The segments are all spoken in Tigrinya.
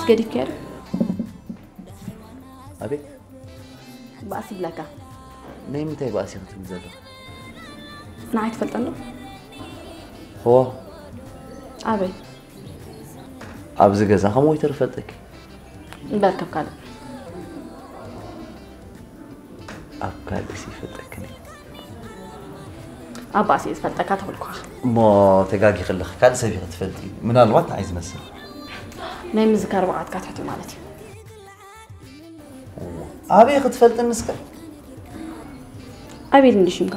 ገዲፍካዮ ዶ? ኣቤት። ባእሲ ይብለካ። ናይ ምንታይ ባእሲ ክትብል ዘለኻ? ንዓይ ትፈልጠኒ ዶ? ሆ ኣበይ? ኣብዚ ገዛ ከም ወይተር እፈልጠኪ። እምበር ከም ካልእ። ኣብ ካልእሲ ይፈልጠክን እየ። ኣብ ባእሲ እየ ዝፈልጠካ ተበልኩኻ። እሞ ተጋጊኺ ኣለኺ። ካልእ ሰብ ኢኺ ትፈልጢ። ምናልባት ንዓይ ዝመስል። ናይ ምዝካር ብቕዓትካ ትሕቲ ማለት እዩ። ኣበይ ክትፈልጥኒ እስከ? ኣቤል እንዲ ሽምካ።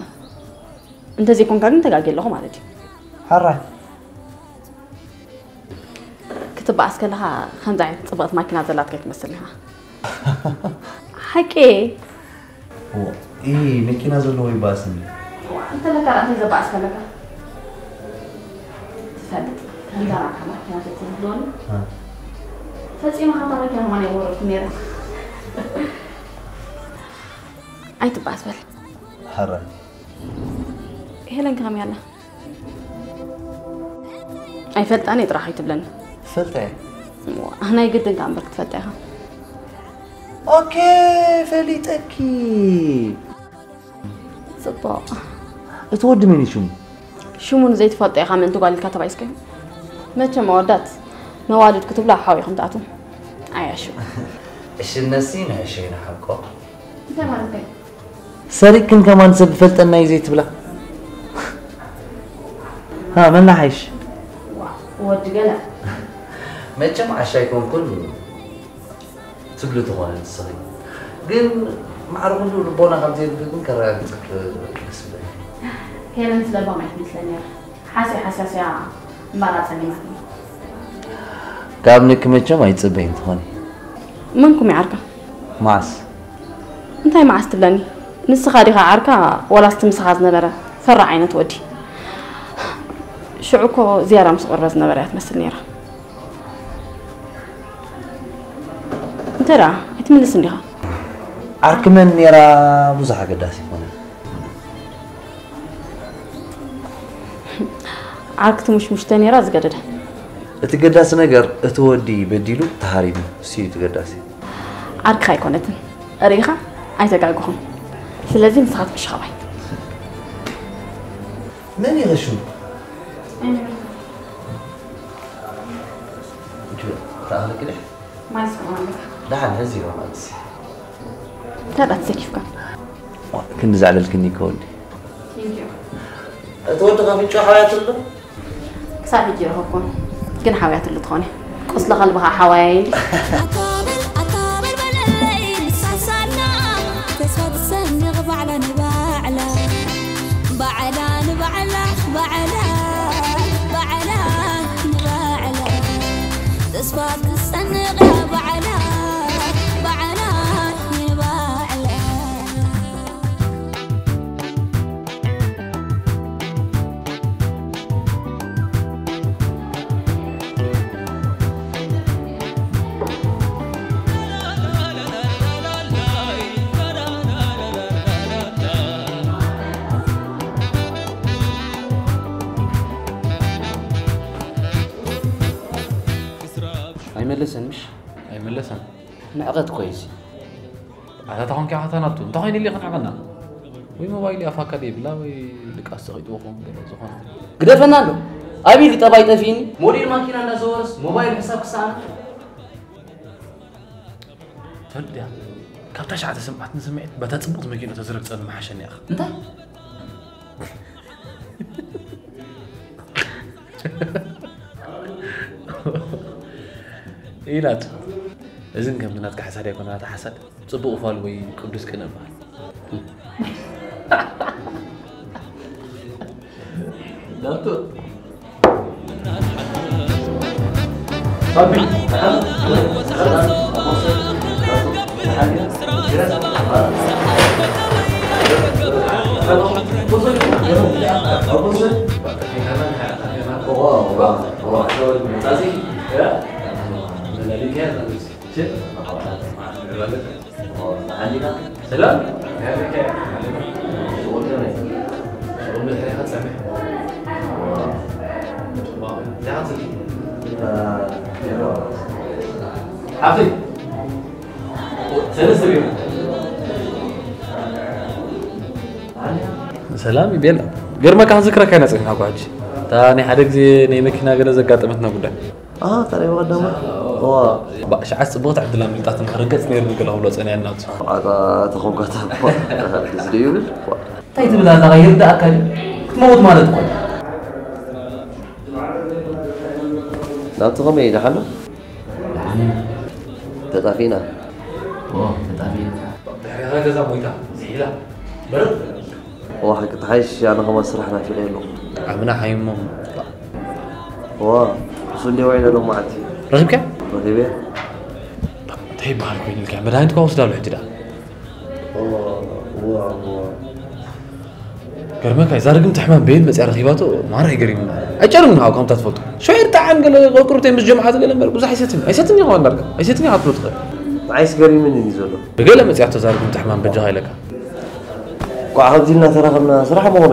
እንተዘይኮንካ ግን ተጋግየ ኣለኹ ማለት እዩ። ሕራይ። ክትበኣስ ከለኻ ከምዚ ዓይነት ፅብቕቲ ማኪና ዘላትካ ኣይትመስልን ኢኻ። ሓቂ። ኢ መኪና ዘለዎ ይባስኒ። እንተለካ እንታይ ዘባእስ ከለካ ትፈልጥ። ከምዛ ናትካ ማኪና ተትህልወኒ ፈፂመ ካብታ ማኪና ከማን ኣይወረድኩ ነይረ። ኣይትባእስ በል። ሕራይ። ሄለን ከመይ ኣላ? ኣይፈልጣን እየ ጥራሕ ኣይትብለኒ። ፈልጠ እየ። ዋ፣ ናይ ግድን ከኣ እምበር ክትፈልጣ ኢኻ። ኦኬ፣ ፈሊጠኪ። ጽቡቕ። እቲ ወዲ መን እዩ ሽሙ? ሽሙ ንዘይትፈልጦ ኢኻ ምእንቲ ጓል ኢልካ ተባኢስካዮ? መቸም ኣወዳት መዋልድ ክትብሉ ኣብ ሓዊ ኢኹም ትኣትዉ። ኣያሹ። እሺ፣ እነሲ ንሕሸይ ንሓቆ። እንታይ ማለት እዩ? ሰሪቅክን ከማን ሰብ ፈልጠና እዩ ዘይትብላ? ሃ፣ መን ሓይሽ? ዋ፣ ወዲ ገለ። መቸም ዓሻ ኣይኮንኩን ትብሊ ትኾነ ንስኺ። ግን ማዕረ ኩሉ ልቦና ከም ዘይብልኪ ግን ከረጋግጸኪ ደስ ይብለኒ። ሄለን ስለባም ኣይትመስለኒ እያ። ሓስያ ሓስያስያ እምበኣር ኣጸሊማትኒ። ካብ ንኪ መቸም ኣይትጽበይን ትኾኒ። መንኩም እዩ ዓርካ? መዓስ? እንታይ መዓስ ትብለኒ? ንስኻ ዲኻ ዓርካ ወላስ እቲ ምሳኻ ዝነበረ ፈራዕ ዓይነት ወዲ? ሽዑ እኮ ዝያዳ ምስ ቁርበ ዝነበረ እያ ትመስል ነይራ። እንታይ ደኣ ኣይትምልስን ዲኻ? ዓርኪ መን ነይራ ብዙሕ ኣገዳሲ ኣይኮነን። ዓርኪ ትሙሽሙሽ ተነይራ ዝገደደ። እቲ ገዳሲ ነገር እቲ ወዲ በዲሉ ተሃሪሙ፣ እሱ እዩ እቲ ገዳሲ። ዓርክኻ ኣይኮነትን። ርኢኻ? ኣይተጋግኹን። ስለዚ ንስኻ ትምሽኻባይ። መን ኢኺ ሽሙ? ተኣኽለኪ ድሕ? ማይ ስምዓኒ። ደሓን፣ ሕዚ ኢኻ ማለት። እንታይ ደኣ ተሰኪፍካ? ክንዲ ዘዕለልክኒ ይከውን ድዩ? Thank you። እቲ ወዲ ከፊጮ ሓውያትሉ? ክሳብ ሕጂ ይረኸብኩን። ግን ሓውያትሉ ትኾነ። ቁስሊ ከልብኻ ሓዋያይ እንዲ። ኣታበል ኣታበል በለለይ ንሳሳና ተስፋ ትሰንቕ ባዕላ ንባዕላ ባዕላ ንባዕላ ባዕላ ባዕላ ንባዕላ ተስፋ ትሰንቕ ባዕላ ባዕላ ንባዕላ። ኣይመለሰን ምሽ? ኣይመለሰን። ንዕቐት እኮ እዩ እዚ። ኣታ ተኾንካ ኢኻ ተናቱ። እንታይ ኮይኑ ኢለ ክንዕቐና? ወይ ሞባይል ኣፋካ ደይብላ ወይ ድቃስ ጸቒጥዎ ክኸውን ገለ ዝኾነ። ግደፈና ኣሎ። ኣቢል ጠባይ ጠፊኒ። ሞዴል ማኪና እንዳዘወረስ ሞባይል ሕሳብ ክሰኣና። ተወዲያ። ካብ ታሽዓተ ስምዓት ንስምዒት በታ ጽቡቕቲ መኪና ተዝረግጸኒ ምሓሸኒ ኢኻ። እንታይ? ኢላት። እዝን ከም ናትካ ሓሳድ ኣይኮነ፣ ናታ ሓሳድ ጽቡቕ ፋል ወይ ቅዱስ ቅነ በሃል። ዳክተር። ሰላም። ሓፍተይ፣ ሰለስተ ቢራ። ሰላም ቤላ፣ ገርመካ ክንዝክረካ ኢና ጸኒሕና እኮ ሕጂ። እታ ናይ ሓደ ግዜ ናይ መኪና ገለ ዘጋጠመትና ጉዳይ። ኣሃ፣ ካልኣይ ብቐዳማይ? እዋ። ባ-፣ ሽዓስ ጽቡቕቲ ዕድል ኣምሊጣትና፣ ርገጽ ነይርኒ ገለ ክብሎ ጸኒሐ እናቱ። ኣታ ተኾንካ እታ እኮ እዚ ደይብል እኮ። እንታይ ትብል ኣለኻ? ይርዳእካ ድዩ? ክትመውት ማለት እኮ እዩ። ናብቲ ከመይ እዩ? ደሓን ዶ? ደሓን እዩ። ተጣፊእና። ኦ፣ ተጣፊእና። ድሕሪኻ ገዛ ሞይታ፣ ዝሒላ። በረድ። እዋ፣ ሓቂ ተሓይሽ፣ ኣነ ከማን ስራሕ ናፊቐ ኣለኹ። ዓምና ሓይሞም። እዋ፣ እሱ እንደ ውዒለ ሎማዓንቲ። ረኺብካ? ረኺበ። እንታይ ይበሃል ኮይኑ ኢልካ? መድሃኒት እኳ ወስዳሉ ሕጂ ደኣ። እዋ፣ እዋ፣ እዋ። ገርመካ፣ እዛ ርግምቲ ሕማም በየን መጽያ ረኺባቶ? ማራ ይገርምና። ኣይጨርምን ሃው ከምታ ትፈልጦ። ሸይር ጣዓም ገለ ቆርቆርተይ ምስ ጀምዓት ገለ እምበር ብዙሕ ኣይሰትን። ኣይሰትን ይኸውን ዳርጋ። ኣይሰትን ይኸውን ትፈልጦ። ንዓይስ ገሪምኒ እዩ ዘሎ። ብገለ መጽያቶ እዛ ርግምቲ ሕማም በጃኻ ኢለካ። ኳዕ፣ ከምዚ ኢልና ተራኸብና፣ ስራሕ መኾነ።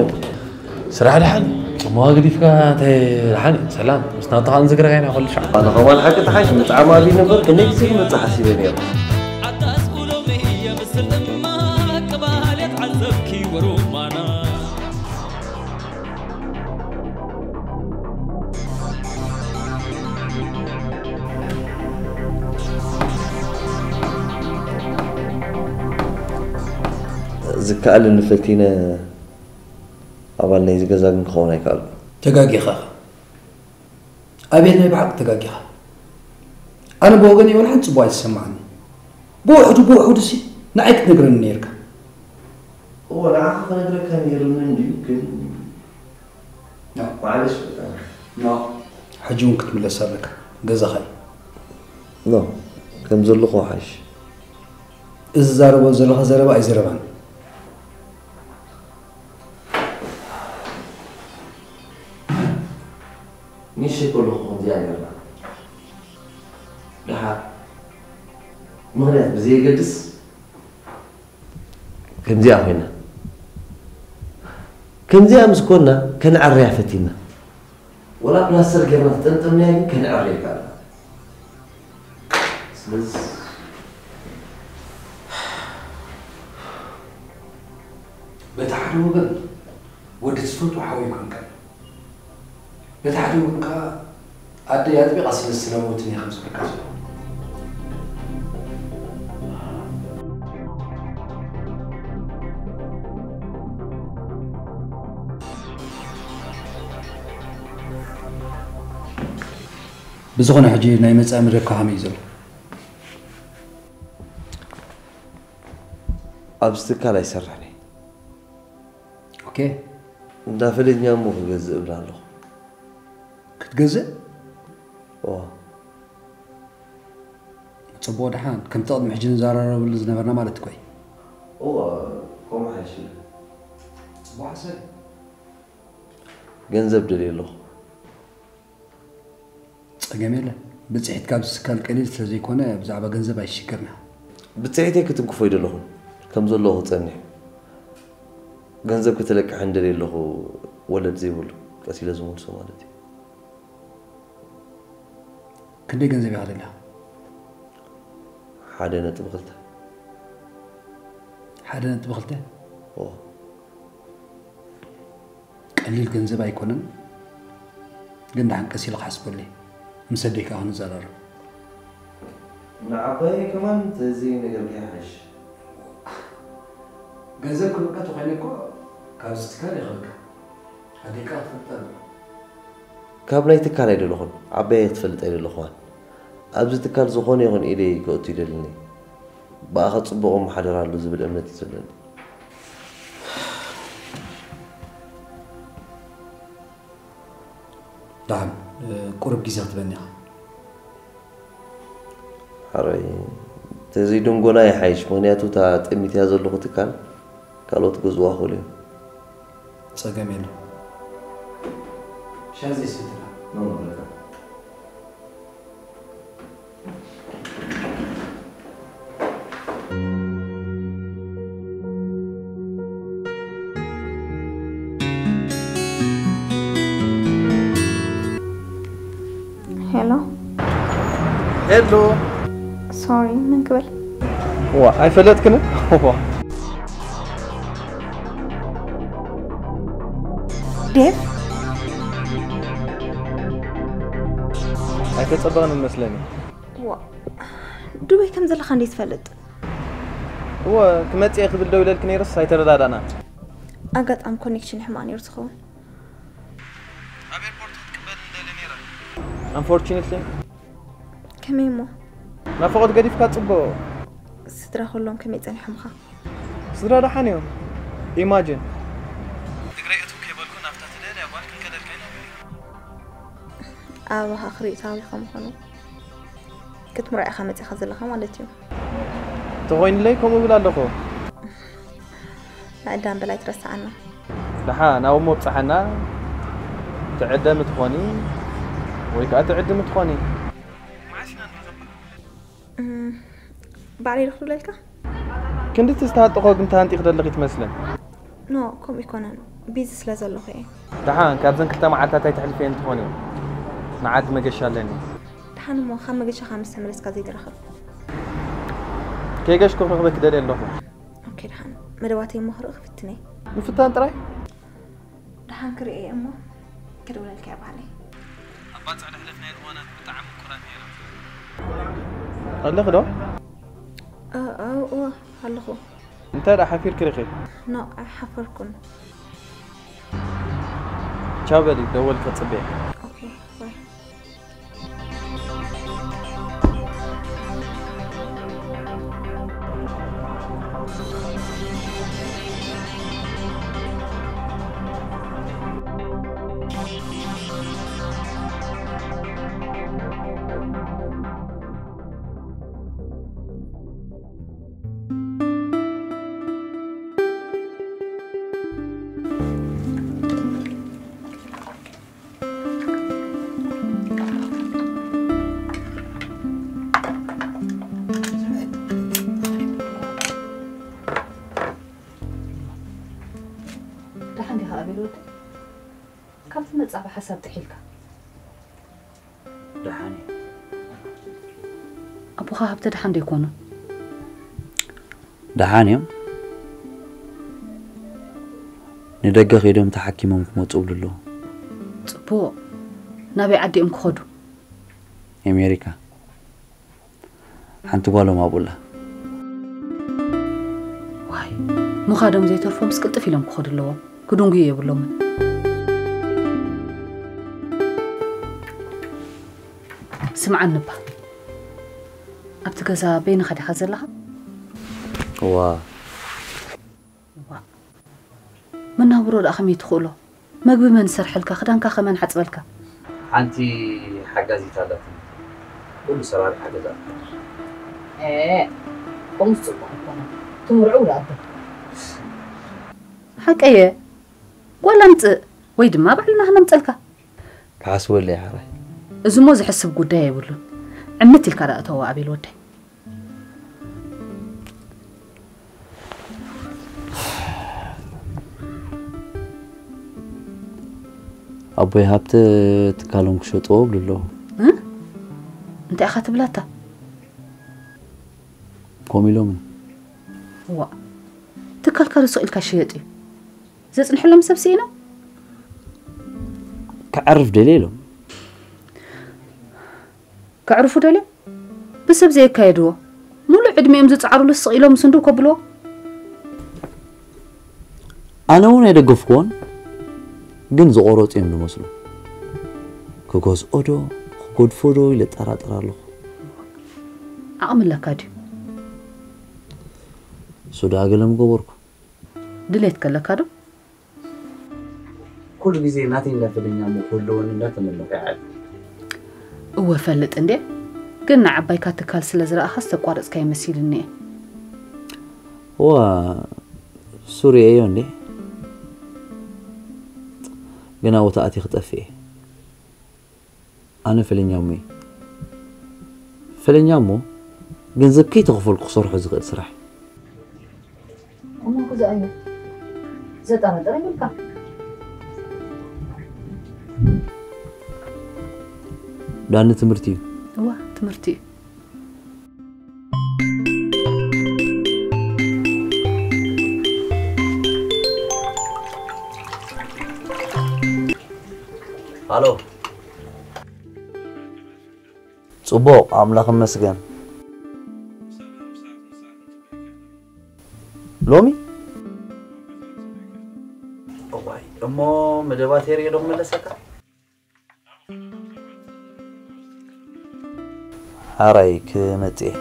ስራሕ ደሓን፣ ጽምዋ ገዲፍካ፣ እንታይ ደሓን፣ ሰላም፣ ምስ ናትኻ ንዝግረኻ ኢና ኩሉ ሻዕ። ኣነ ከማን ሓቂ ተሓሽ፣ ምጥዓም ኣብዩ ነበር፣ ክንደይ ግዜ ክመጽእ ሓሲበ ነይረ። ኣዳስ ውሎመይ የምስል ድማ፣ ቅባል የትዓዘብኪ ወሩማና። ዝከኣለኒ ፈቲነ ኣባል ናይዚ ገዛ ግን ክኸውን ኣይከኣልኩን። ተጋጊኻ ኢኻ። ኣቤል፣ ናይ ብሓቂ ተጋጊኻ። ኣነ ብወገነይ ወላ ሓንቲ ጽቡቕ ኣይተሰማዓኒ። ብውሕዱ፣ ብውሕዱሲ ንዓይ ክትነግረኒ ነይርካ። እወ፣ ንዓኻ ክነግረካ ነይሩኒ እንድዩ፣ ግን ኖ። ማዕለሽ በቃ። ኖ። ሕጂ እውን ክትምለስ ኣለካ። ገዛኻ እዩ። ኖ፣ ከም ዘለኹ ሓይሽ። እዚ ዛረቦ ዘለኻ ዘረባ ኣይዘረባን። ንእሽተይ ከለኹ ከምዚኣ ጌርና። ደሓር ምኽንያት ብዘየገድስ ከምዚኣ ኮይና። ከምዚኣ ምስ ኮና ከነዕርያ ፈቲና። ወላ ፕላስተር ጌርና ተጠምጠምናያ ግን ከነዕርያ ይከኣል። ስለዚ በቲ ሓደ ወገን ወዲ ትፈትዎ ሓወይ ኮንካ፣ በቲ ሓደ ወገን ከኣ ኣደይ ኣጥቢቓ ስለ ዝሰለመወትኒ እየ ከም ዝብለካ ዘለኹ። ብዝኾነ ሕጂ ናይ መጻኢ መደብካ ከመይ እዩ ዘሎ? ኣብዚ ትካል ኣይሰርሕን እየ። ኦኬ። እንዳ ፈለኛ እሞ ክገዝእ እብል ኣለኹ። ክትገዝእ? እዋ። ጽቡቕ ደሓን፣ ከምቲ ቅድሚ ሕጂ ንዘራረበሉ ዝነበርና ማለት እኮ እዩ። እዋ፣ ከምኡ ሓይሽ እዩ። ጽቡቕ ሓሳብ እዩ። ገንዘብ ደልየ ኣለኹ። ጸገም የለን። ብጽሒት ካብዚ ትካል ቀሊል ስለ ዘይኮነ፣ ብዛዕባ ገንዘብ ኣይትሽገርና። ብጽሒተይ ክትንክፎ ኣይደለኹን። ከም ዘለኹ ክጸንሕ። ገንዘብ ክተለቅሕ እንደልየ ኣለኹ፣ ወለድ ዘይብሉ፣ ቀስ ኢለ ዝመልሶ ማለት እዩ። ክንደይ ገንዘብ ኢኻ ደሊኻ? ሓደ ነጥቢ ክልተ። ሓደ ነጥቢ ክልተ? እዎ። ቀሊል ገንዘብ ኣይኮነን፣ ግን ደሓን ቀስ ኢለ ክሓስበሉ እየ። ምስ ኣደይ ከኣ ክንዘራረብ። ንዓባየይ ከማን ተዘይነገርካያ ይሓይሽ። ገንዘብ ክህበካ ተኾይነ እኮ ካብዚ ትካል ይኽበካ። ኣደይ ከኣ ትፈልጣ ኣለዋ። ካብ ናይ ትካል ኣይደለኹን፣ ዓባየይ ክትፈልጥ ኣይደለኹዋን። ኣብዚ ትካል ዝኾነ ይኹን ኢደይ ከእቱ ይደልኒ። ብኣኻ ጽቡቕ ኣመሓድራ ኣሎ ዝብል እምነት እዩ ዘለኒ። ደሓን፣ እ፣ ቁሩብ ግዜ ክትበኒ ኢኻ። ሓራይ፣ ተዘይደንጎላ ይሓይሽ፣ ምኽንያቱ እታ ጠሚትያ ዘለኹ ትካል ካልኦት ክገዝእዋ ክኽእሉ እዮም። ጸገም የለን። ሻሂ ዘይሰትኻ? ኖ፣ ኖ፣ በቃ። ሄሎ። ሄሎ። ሶሪ፣ ምን ክብል? ዋ ኣይፈለጥክን? ዋ ዴቭ፣ ኣይተጸበቕን መስለኒ። ዋ ዱበይ ከም ዘለኻ እንዴት ትፈልጥ? እወ ክመጽእ እየ ክብል ደው ኢለልክ ነይረስ ኣይተረዳዳና። ኣጋጣሚ ኮኔክሽን ሕማቕ ነይሩ ዝኸውን። ኣብ ኤርፖርት ክትቅበል እንደለ ነይረ። Unfortunately ከመይ እሞ? ናፍቖት ገዲፍካ ጽቡቕ። ስድራ ከሎም ከመይ ጸኒሖምኻ? ስድራ ደሓን እዮም። ኢማጂን እግረይ እትው ከይበልኩ ናብታ ትደልያ ጓል ክንከደልካ ኢና። ኣባኻ ክሪኡ ታሪኾም ምዃኑ ክትምርዖ ኢኻ መጺኻ ዘለኻ ማለት እዩ። ተኾይኑለይ ከምኡ ብል ኣለኹ። ምዕዳም በላይ ትረስዓና። ደሓን ኣብ እሞ ብጽሓና። ትዕደሚ ትኾኒ ወይ ከዓ ትዕድሚ ትኾኒ። እም፣ ባዕለይ ዶ ክድውለልካ? ክንድቲ ዝተሃጠኾ ግን ተሃንጢ ክደለኺ ትመስለን። ኖ፣ ከምኡ ኣይኮነን፣ ቢዚ ስለ ዘለኹ እየ። ደሓን ካብዘን ክልተ መዓልታት ኣይተሕልፍየን ትኾኒ። ንዓዲ መገሻ ኣለኒ። ደሓን እሞ ካብ መገሻኻ ምስ ተመለስካ ዘይትረኽብ? ከይገሽኩ ክረኽበኪ ደልየ ኣለኹ። ኦኬ፣ ደሓን መደባተይ እሞ ክርኢ ክፍትነይ። ምፍታን ጥራይ? ደሓን ክርኢ እየ እሞ ክድውለልካ እየ ባዕለይ። ኣብ ባጽዕ ደሕለፍናየን እዋናት ብጣዕሚ ምቁራት ነይራ። ኣለኺ ዶ? እ፣ እ፣ እወ፣ ኣለኹ። እንታይ ደኣ ሓፊርኪ ርኺ? ኖ፣ ኣይሓፈርኩን። ቻው በሊ፣ ደወል ከጽበየ። ኦኬ፣ ባይ። ደሓን ዲኻ ኣቤል ወደይ? ካብ ትመጽእ ብሓሳብ ጥሒልካ። ደሓን እየ። ኣቦኻ ሃብተ ደሓን ዶ ኣይኮኑን? ደሓን እዮም። ንደገ ከይዶም ተሓኪሞም ክመጹ ይብሉ ኣለዉ። ጽቡቕ። ናበይ ዓዲ እዮም ክኸዱ? ኣሜሪካ። ሓንቲ ጓሎም ኣብኡ ኣላ። ዋይ፣ ምኻዶም ዘይተርፎምስ ቅልጥፍ ኢሎም ክኸዱ ኣለዎም። ክድንጉዩ የብሎምን። ስምዓኒ እባ፣ ኣብቲ ገዛ በይንኻ ዲኻ ዘለኻ? እዋ። ዋእ፣ መናብሮ ደኣ ከመይ ትኽእሎ? መግቢ መን ይሰርሐልካ? ክዳንካ ከ መን ሓጽበልካ? ሓንቲ ሓጋዚት ኣላትኒ። ኩሉ ሰራሪሓ ገዛ ትሓድር። ኤእ፣ ከምኡስ ጽቡቕ ኣይኮነን። ትምርዕው ደኣ ኣቦ። ሓቀየ፣ ጓል ኣምጽእ ወይ ድማ ባዕልና ክነምጸልካ። ክሓስበሉ እየ ሓራይ። እዚሞ ዝሕስብ ጉዳይ የብሉን። ዕምት ኢልካ ደኣ እተዎ ኣቤል ወደይ። ኣቦይ ሃብተ ትካሎም ክሸጥዎ ይብሉ ኣለዉ። እ? እንታይ ኢኻ ትብላታ? ከምኡ ኢሎምኒ። ዋእ፣ ትካልካ ዶ ስቕ ኢልካ ሽየጥ እዩ። ዘጽንሐሎም ሰብ ስኢኖም? ክዓርፍ ደልየ ኢሎም። ከዕርፉ ደልዮም ብሰብ ዘየካየድዎ፣ ሙሉእ ዕድሚኦም ዝጸዓሩሉ ስቕ ኢሎም ስንድው ከብልዎ። ኣነ እውን ኣይደገፍክዎን፣ ግን ዝቖረጹ እዮም ዝመስሉ። ክገዝኦ ዶ ክገድፎ ዶ ኢለ እጠራጠር ኣለኹ። ዓቕሚ ኣለካ ድዩ? እሱ ደኣ ገለ ምገበርኩ። ድሌት ከለካ ዶ? ኩሉ ግዜ ናተይ እንዳፈለኛ እሞ ክህልወኒ እንዳተመነኹ ይዓቢ። እወ እፈልጥ እንዴ፣ ግን ንዓባይካ ትካል ስለ ዝረኣኻስ ተቋረጽካዮ መሲልኒ እየ። እዋ እሱ ርእየዮ እንዴ፣ ግን ኣብኡ ተኣትየ ክጠፍእ እየ። ኣነ ፈለኛ እሞ እየ። ፈለኛ እሞ ገንዘብ ከይተኸፈልኩ ክሰርሖ ዝኽእል ስራሕ። እሞ ክዛኣዮ ዘጠራጥር ይብልካ። ዳኒ ትምህርቲ እዩ። እዋ ትምህርቲ እዩ። ኣሎ። ጽቡቕ፣ ኣምላኽ ይመስገን። ሎሚ? እዋይ፣ እሞ መደባት የርእዮ ዶ ክመለሰካ? ሓራይ ክመጽእ እየ።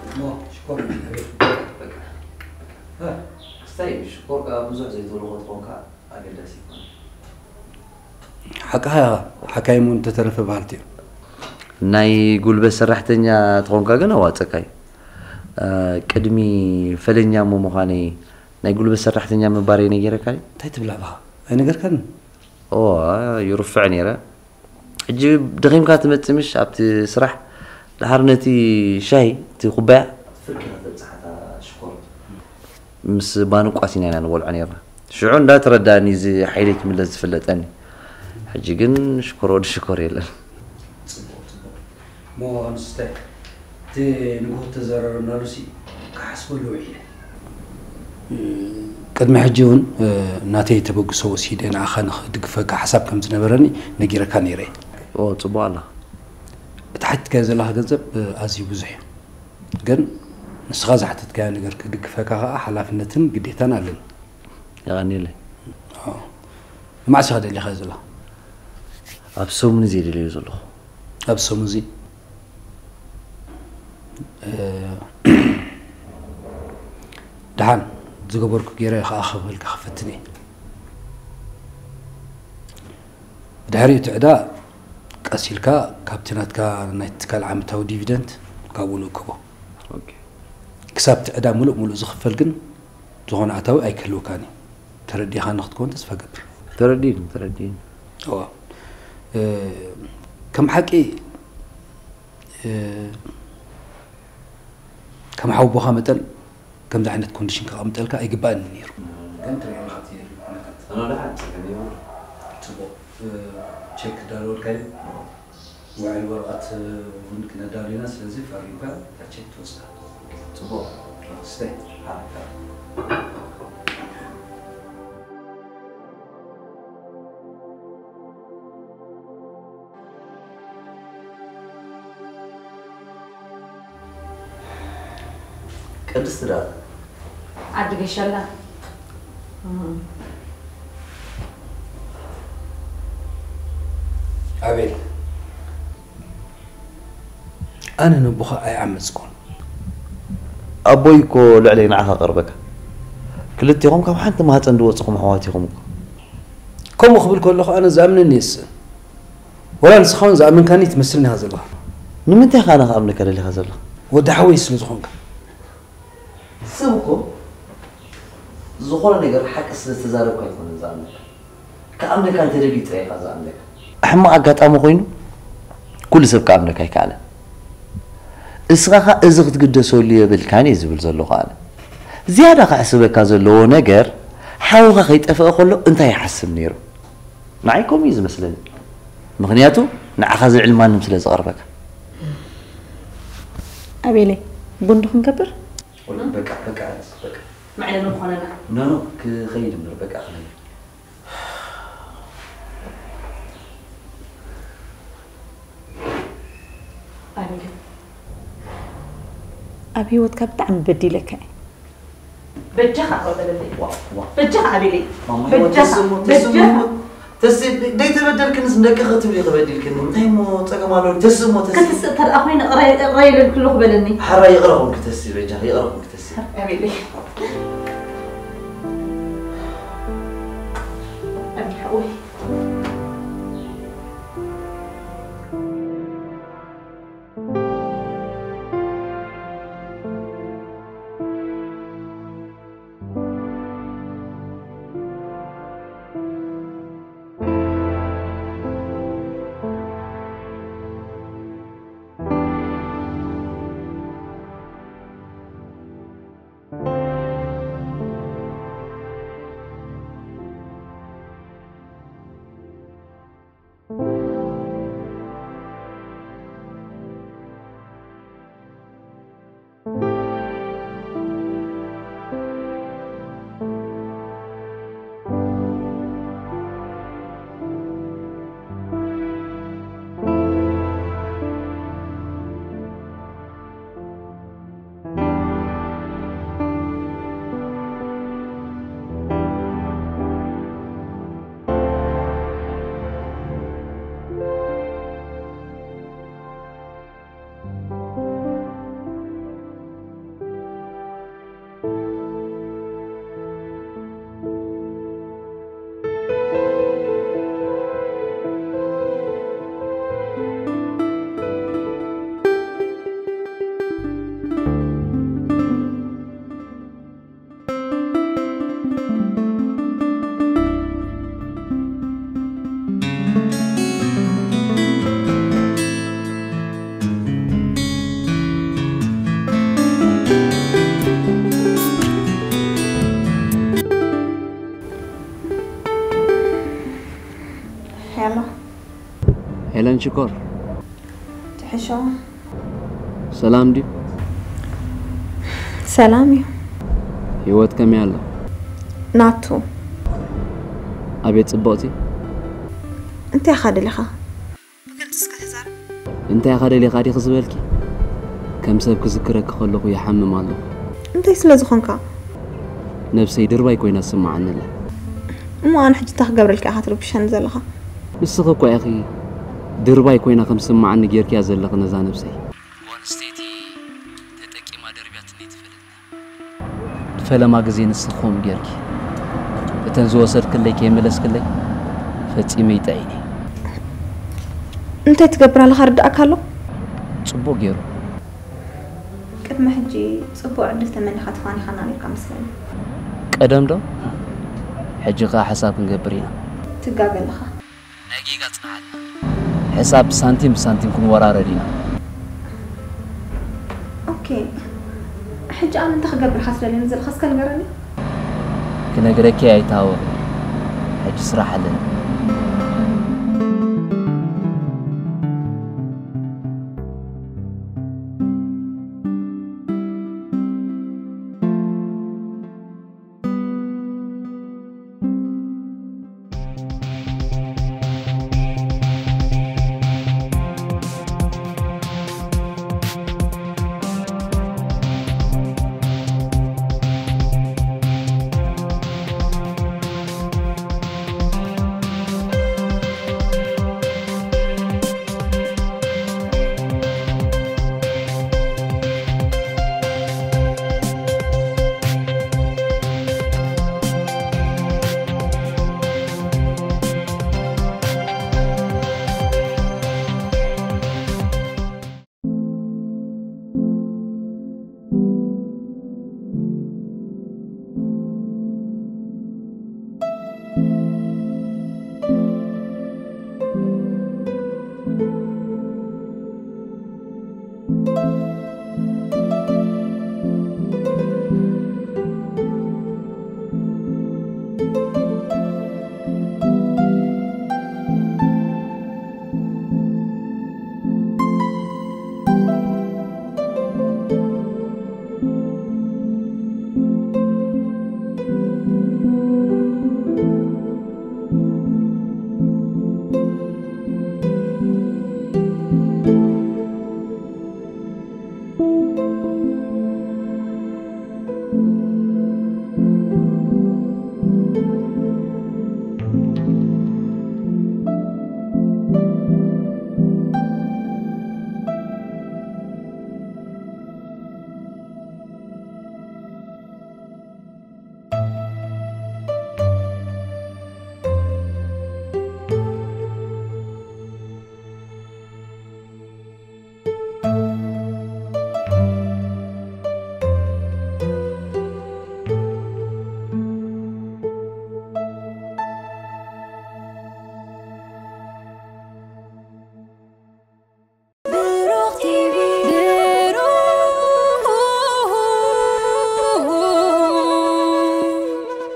እሞ ሽኮር በቃ። እ፣ ክስታይ ሽኮር ከኣ ብዙሕ ዘይትብሎ ክትኾንካ ኣገዳሲ ይኮነ። ሓቅኻ ኢኻ፣ ሓካይም እውን እንተተረፈ በሃልቲ እዮም። ናይ ጉልበት ሰራሕተኛ ትኾንካ ግን ኣዋጸካ እዩ። እ፣ ቅድሚ ፈለኛ እሞ ምዃነይ ናይ ጉልበት ሰራሕተኛ ምባረይ ነጊረካ ድየ? እንታይ ትብል ኣለኻ? ኣይነገርካንን? ኦ፣ ይርፍዕ ነይረ። ሕጂ ደኺምካ ትመጽእ ምሽ ኣብቲ ስራሕ፣ ደሓር ነቲ ሻሂ፣ እቲ ኩባያ ፍርቂ ከተብጽሓታ ሽኮር። ምስ ባንቋስ ኢና ንበልዖ ነይርና። ሽዑ እንዳተረዳእኒ እዚ ሓይለይ ክምለስ ዝፍለጠኒ። ሕጂ ግን ሽኮር ወዲ ሽኮር የለን። ጽቡቕ፣ ጽቡቕ። እሞ ኣንስታይ፣ እቲ ንግሆ እተዘራረብናሉሲ ክሓስበሉ ውዒለ። ቅድሚ ሕጂ እውን፣ እ፣ ናተይ ተበግሶ ወሲደ ንዓኻ ንኽድግፈካ ሓሳብ ከም ዝነበረኒ ነጊረካ ነይረ እየ። ኦ፣ ጽቡቕ ኣላ። እቲ ሓቲትካዮ ዘለኻ ገንዘብ፣ እ፣ ኣዝዩ ብዙሕ እዩ። ግን ንስኻ ዝሓተትካዮ ነገር ክድግፈካ ከኣ ሓላፍነትን ግዴታን ኣለኒ። የቐንየለይ። ኦ። ንመዓስ ኢኻ ደሊኻዮ ዘለኻ? ኣብ ሰሙን እዚ ደልዮ ዘለኹ። ኣብ ሰሙን እዚ፣ እ፣ ደሓን ዝገበርኩ ገይረ ከኣ ክህበልካ ክፈትን እየ። ብድሕሪኡ እቲ ዕዳ ቀስ ኢልካ ካብቲ ናትካ ናይ ትካል ዓመታዊ ዲቪደንድ ካብኡ ንእክቦ። ኦኬ። ክሳብ እቲ ዕዳ ምሉእ ምሉእ ዝኽፈል ግን ዝኾነ ኣታዊ ኣይክህልወካን እዩ። ተረዲእኻኒ ክትከውን ተስፋ ገብር። ተረዲእኒ፣ ተረዲእኒ። እዋ። እ፣ ከም ሓቂ፣ እ፣ ከም ሓውቦኻ መጠን ከምዚ ዓይነት ኮንዲሽን ከቐምጠልካ ኣይግባእን ነይሩ። ግን ትሪኦ ኣለኻ እቲ ኩነታት። ኣነ ደሓን ጸገም የብሉን። ጽቡቕ። እ፣ ቼክ ዳለወልካዮ? ውዕል ወረቐት እውን ክነዳሉ ኢና። ስለዚ ፈሪምካ እታ ቼክ ትወስዳ። ጽቡቕ። ስተይ። ሓረካ። ቅድስቲ ዳኣ? ዓዲ ገሸላ። ኣቤል፣ ኣነ ነቦኻ ኣይዓመጽኩን። ኣቦይ እኮ ልዕለይ ንዓኻ ቀርበካ። ክልቴኹም ካብ ሓንቲ ማህጸን ዝወጽኹም ኣሕዋት ኢኹም እኮ። ከምኡ ክብል ከለኹ ኣነ ዝኣምነኒ የስእን። ወላ ንስኻ እውን ዝኣመንካኒ ትመስልኒ ኢኻ ዘለኻ። ንምንታይ ኢኻ ኣነ ክኣምነካ ደሊኻ ዘለኻ? ወዲ ሓወይ ስለ ዝኾንካ። ሰብ እኮ ዝኾነ ነገር ሓቂ ስለ ዝተዛረብካ ኣይኮነን ዝኣምነካ። ክኣምነካ እንተደልዩ ጥራይ ኢኻ ዝኣምነካ። ሕማቕ ኣጋጣሚ ኮይኑ ኩሉ ሰብ ክኣምነካ ኣይከኣለን። እስኻ ኸኣ እዚ ክትግደሰሉ የብልካን እየ ዝብል ዘለኹ ኣነ። ዝያዳ ከሕስበካ ዘለዎ ነገር ሓውኻ ከይጠፍአ ከሎ እንታይ ይሓስብ ነይሩ? ንዓይ ከምኡ እዩ ዝመስለኒ። ምኽንያቱ ንዓኻ ዝልዕል ማንም ስለ ዝቐርበካ። ኣቤለይ፣ ቡን ዶ ክንገብር? ወይ በቃ፣ በቃ፣ በቃ። መዕለሊ ምኾነና። ኖ፣ ኖ፣ ክኸይድ እምበር፣ በቃ፣ ክኸይድ። ኣቤለይ፣ ኣብ ህይወትካ ብጣዕሚ በዲለካ እየ። በጃኻ ይቕረ በለለይ። ዋ፣ ዋ። በጃኻ ኣቤለይ። ማማ፣ በጃኻ፣ ተስሞ፣ ተስሞ፣ በጃኻ። ተስ-፣ ደይተበደልክንስ ንደቂ ክትብሊ ክበዲልክኒ። እንታይ እሞ ጸገም ኣለዎ? ተስሞ፣ ተስ-፣ ክትስእ እንተ ደኣ ኮይነ፣ ይቕረ፣ ይቕረ ኢለልኪ ኣለኹ በለኒ። ሓራይ ይቕረ ኹንኪ ተሲ፣ በጃኻ ይቕረ ኹንኪ ተሲ። ኣቤለይ። ኣቤል ሓወይ። ሽኮር፣ ትሕሾ ሰላም ድዩ? ሰላም እዩ። ህይወት ከመይ ኣሎ? ናቱ ኣቤት ጽብቕቲ። እንታይ ኢኻ ደሊኻ? ብግልጺ እስከ ተዛረብ። እንታይ ኢኻ ደሊኻ ዲኺ ዝበልኪ? ከም ሰብ ክዝክረኪ ከለኹ ይሓምም ኣለኹ። እንታይ ስለ ዝኾንካ? ነብሰይ ድርባይ ኮይና ትስምዓኒ ኣላ። እሞ ኣነ ሕጂ እንታይ ክገብረልካ ኢኻ ትርብሸኒ ዘለኻ? ንስኺ እኳ ኢኺ ድርባይ ኮይና ከም ዝስምዓኒ ጌርክያ ዘለኺ ነዛ ነብሰይ። ጓል ኣንስተይቲ ተጠቂማ ደርብያትኒ ትፈልጥ። ፈለማ ግዜ ንስኺ ከምኡ ጌርኪ እተን ዝወሰድክለይ ከይመለስክለይ ፈጺመ ይጥዒኒ። እንታይ ትገብር ኣለኻ ርዳእካ ኣሎ? ጽቡቕ ገይሩ። ቅድሚ ሕጂ ጽቡቕ ዕድል ተመኒኻ ተፋኒኻና ነርካ መስለኒ። ቀደም ዶ? ሕጂ ከኣ ሓሳብ ክንገብር ኢና። ትጋገ ኣለኻ። ናይ ጌጋ ጽንዓልና ሕሳብ ሳንቲም ብሳንቲም ክንወራረድ ኢና። ኦኬ፣ ሕጂ ኣነ እንታይ ክገብር ኢኻ ትደልየኒ ዘለኻ እስከ ንገረኒ። ክነግረኪ ኣይተሃወኽን። ሕጂ ስራሕ ኣለኒ።